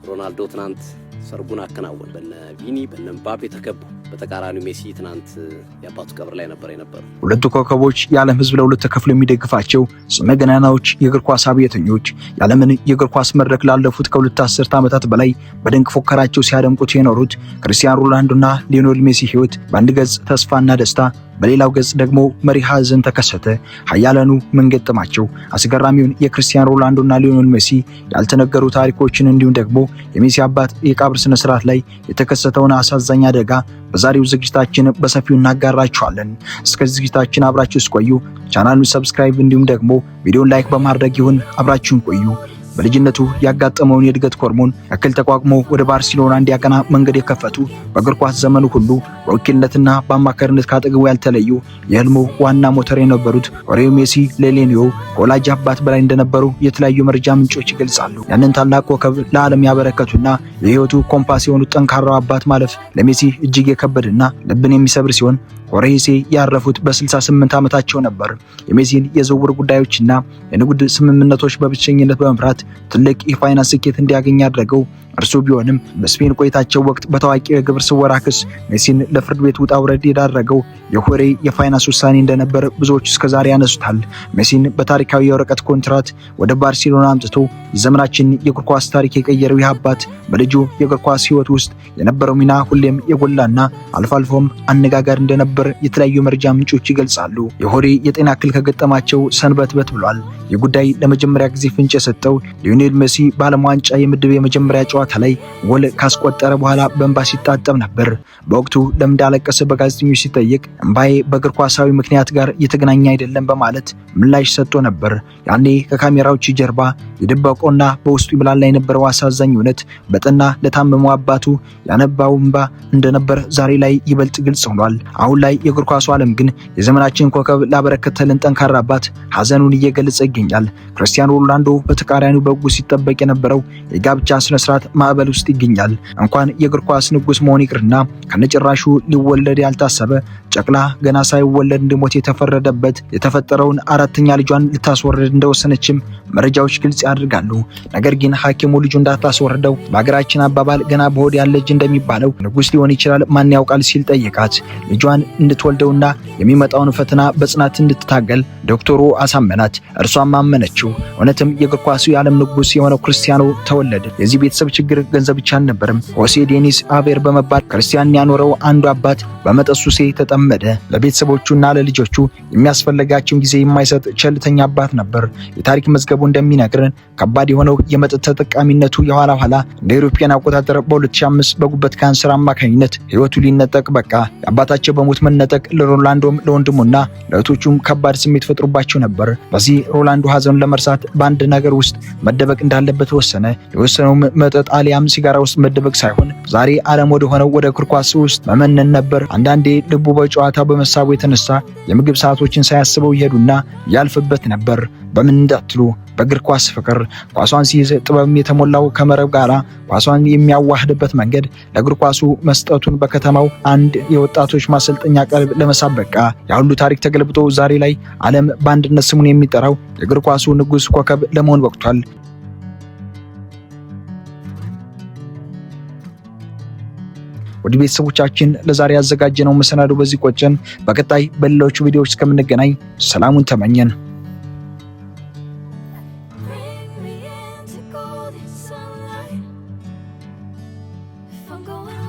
ሮናልዶ ትናንት ሰርጉን አከናወነ። በነ ቪኒ በነ ምባፔ ተከቦ፣ በተቃራኒው ሜሲ ትናንት የአባቱ ቀብር ላይ ነበር የነበረው። ሁለቱ ኮከቦች የዓለም ሕዝብ ለሁለት ተከፍሎ የሚደግፋቸው ስመ ገናናዎች የእግር ኳስ አብዮተኞች፣ የዓለምን የእግር ኳስ መድረክ ላለፉት ከ2 አስርት ዓመታት በላይ በድንቅ ፉከራቸው ሲያደምቁት የኖሩት ክርስቲያኖ ሮናልዶና ሊዮኔል ሜሲ ሕይወት በአንድ ገጽ ተስፋና ደስታ፣ በሌላው ገጽ ደግሞ መሪር ሐዘን ተከሰተ። ኃያላኑ ምን ገጠማቸው? አስገራሚውን የክርስቲያኖ ሮናልዶና ሊዮኔል ሜሲ ያልተነገሩ ታሪኮችን እንዲሁም ደግሞ የሜሲ አባት የቀብር ስነ ስርዓት ላይ የተከሰተውን አሳዛኝ አደጋ በዛሬው ዝግጅታችን በሰፊው እናጋራችኋለን። እስከ ዝግጅታችን አብራችሁ ቆዩ። ቻናሉን subscribe እንዲሁም ደግሞ ቪዲዮን like በማድረግ ይሁን፣ አብራችሁን ቆዩ። በልጅነቱ ያጋጠመውን የእድገት ሆርሞን እክል ተቋቁሞ ወደ ባርሴሎና እንዲያቀና መንገድ የከፈቱ፣ በእግር ኳስ ዘመኑ ሁሉ በወኪልነትና በአማካሪነት ካጠገቡ ያልተለዩ፣ የህልሙ ዋና ሞተር የነበሩት ሆርሄ ሜሲ ለሊዮ ከወላጅ አባት በላይ እንደነበሩ የተለያዩ መረጃ ምንጮች ይገልጻሉ። ያንን ታላቅ ኮከብ ለዓለም ያበረከቱና የህይወቱ ኮምፓስ የሆኑት ጠንካራው አባት ማለፍ ለሜሲ እጅግ የከበደና ልብን የሚሰብር ሲሆን ሆርሄ ያረፉት በ68 ዓመታቸው ነበር። የሜሲን የዝውውር ጉዳዮችና የንግድ ስምምነቶች በብቸኝነት በመምራት ትልቅ የፋይናንስ ስኬት እንዲያገኝ ያደረገው እርሱ ቢሆንም በስፔን ቆይታቸው ወቅት በታዋቂው የግብር ስወራ ክስ ሜሲን ለፍርድ ቤት ውጣ ውረድ የዳረገው የሆርሄ የፋይናንስ ውሳኔ እንደነበር ብዙዎች እስከዛሬ ያነሱታል። ሜሲን በታሪካዊ የወረቀት ኮንትራት ወደ ባርሴሎና አምጥቶ የዘመናችን የእግር ኳስ ታሪክ የቀየረው ይህ አባት በልጁ የእግር ኳስ ሕይወት ውስጥ የነበረው ሚና ሁሌም የጎላና አልፎ አልፎም አነጋጋሪ እንደነበር የተለያዩ መረጃ ምንጮች ይገልጻሉ። የሆርሄ የጤና እክል ከገጠማቸው ሰንበትበት ብሏል። ይህ ጉዳይ ለመጀመሪያ ጊዜ ፍንጭ የሰጠው ሊዮኔል ሜሲ በዓለም ዋንጫ የምድብ የመጀመሪያ ጨዋታ ላይ ጎል ካስቆጠረ በኋላ በእንባ ሲታጠብ ነበር። በወቅቱ ለምን እንዳለቀሰ በጋዜጠኞች ሲጠየቅ እምባዬ በእግር ኳሳዊ ምክንያት ጋር የተገናኘ አይደለም በማለት ምላሽ ሰጥቶ ነበር። ያኔ ከካሜራዎች ጀርባ የደበቀውና በውስጡ ይብላላ የነበረው አሳዛኝ እውነት በጠና ለታመመው አባቱ ያነባው እንባ እንደነበር ዛሬ ላይ ይበልጥ ግልጽ ሆኗል። አሁን ላይ የእግር ኳሱ ዓለም ግን የዘመናችን ኮከብ ላበረከተልን ጠንካራ አባት ሐዘኑን እየገለጸ ይገኛል። ክርስቲያኖ ሮናልዶ በተቃራኒው በጉጉት ሲጠበቅ የነበረው የጋብቻ ስነ ስርዓት ማዕበል ውስጥ ይገኛል። እንኳን የእግር ኳስ ንጉስ መሆን ይቅርና ከነጭራሹ ሊወለድ ያልታሰበ ጨቅላ፣ ገና ሳይወለድ እንዲሞት የተፈረደበት የተፈጠረውን አራተኛ ልጇን ልታስወርድ እንደወሰነችም መረጃዎች ግልጽ ያደርጋሉ። ነገር ግን ሐኪሙ ልጁ እንዳታስወርደው፣ በሀገራችን አባባል ገና በሆድ ያለ ልጅ እንደሚባለው ንጉስ ሊሆን ይችላል፣ ማን ያውቃል ሲል ጠየቃት። ልጇን እንድትወልደውና የሚመጣውን ፈተና በጽናት እንድትታገል ዶክተሩ አሳመናት። እርሷም አመነችው። እውነትም የእግር ኳሱ የዓለም ንጉስ የሆነው ክርስቲያኖ ተወለደ። የዚህ ቤተሰብ ችግር ገንዘብ ብቻ አልነበረም። ሆሴ ዴኒስ አቬር በመባል ክርስቲያን ያኖረው አንዱ አባት በመጠጥ ሱስ ተጠመደ። ለቤተሰቦቹና ለልጆቹ የሚያስፈልጋቸውን ጊዜ የማይሰጥ ቸልተኛ አባት ነበር። የታሪክ መዝገቡ እንደሚነግረን ከባድ የሆነው የመጠጥ ተጠቃሚነቱ የኋላ ኋላ እንደ አውሮፓውያን አቆጣጠር በ2005 በጉበት ካንሰር አማካኝነት ህይወቱ ሊነጠቅ በቃ። የአባታቸው በሞት መነጠቅ ለሮላንዶም ለወንድሙና ለእህቶቹም ከባድ ስሜት ፈጥሮባቸው ነበር። በዚህ ሮላንዶ ሀዘኑን ለመርሳት በአንድ ነገር ውስጥ መደበቅ እንዳለበት ወሰነ። የወሰነውም መጠጥ አሊያም ሲጋራ ውስጥ መደበቅ ሳይሆን ዛሬ ዓለም ወደ ሆነው ወደ እግር ኳስ ውስጥ መመነን ነበር። አንዳንዴ ልቡ በጨዋታው በመሳቡ የተነሳ የምግብ ሰዓቶችን ሳያስበው ይሄዱና ያልፍበት ነበር። በምን እንዳትሉ፣ በእግር ኳስ ፍቅር። ኳሷን ሲይዝ ጥበብም የተሞላው ከመረብ ጋራ ኳሷን የሚያዋህድበት መንገድ ለእግር ኳሱ መስጠቱን በከተማው አንድ የወጣቶች ማሰልጠኛ ቀልብ ለመሳብ በቃ። ያ ሁሉ ታሪክ ተገልብጦ ዛሬ ላይ ዓለም በአንድነት ስሙን የሚጠራው የእግር ኳሱ ንጉስ ኮከብ ለመሆን በቅቷል። ውድ ቤተሰቦቻችን፣ ለዛሬ ያዘጋጀነው መሰናዶ በዚህ ቆጨን። በቀጣይ በሌሎቹ ቪዲዮዎች እስከምንገናኝ ሰላሙን ተመኘን። Bring me into golden sunlight. If I'm going